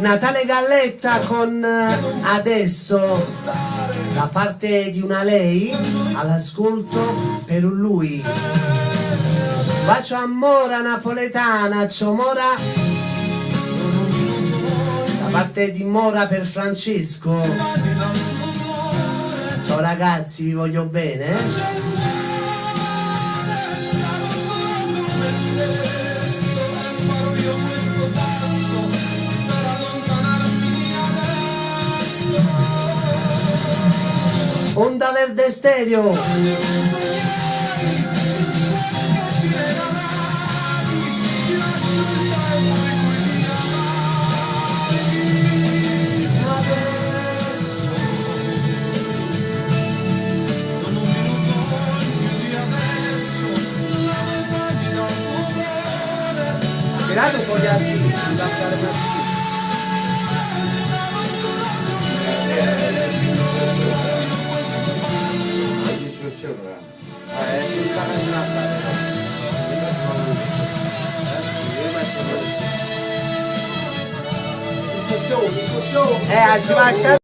Natale Galletta con adesso da parte di una lei all'ascolto per un lui. Bacio a Mora napoletana, ciao Mora. Da parte di Mora per Francesco. Ciao ragazzi, vi voglio bene. Onda Verde Stereo. Tirato un po' di artisti, passare per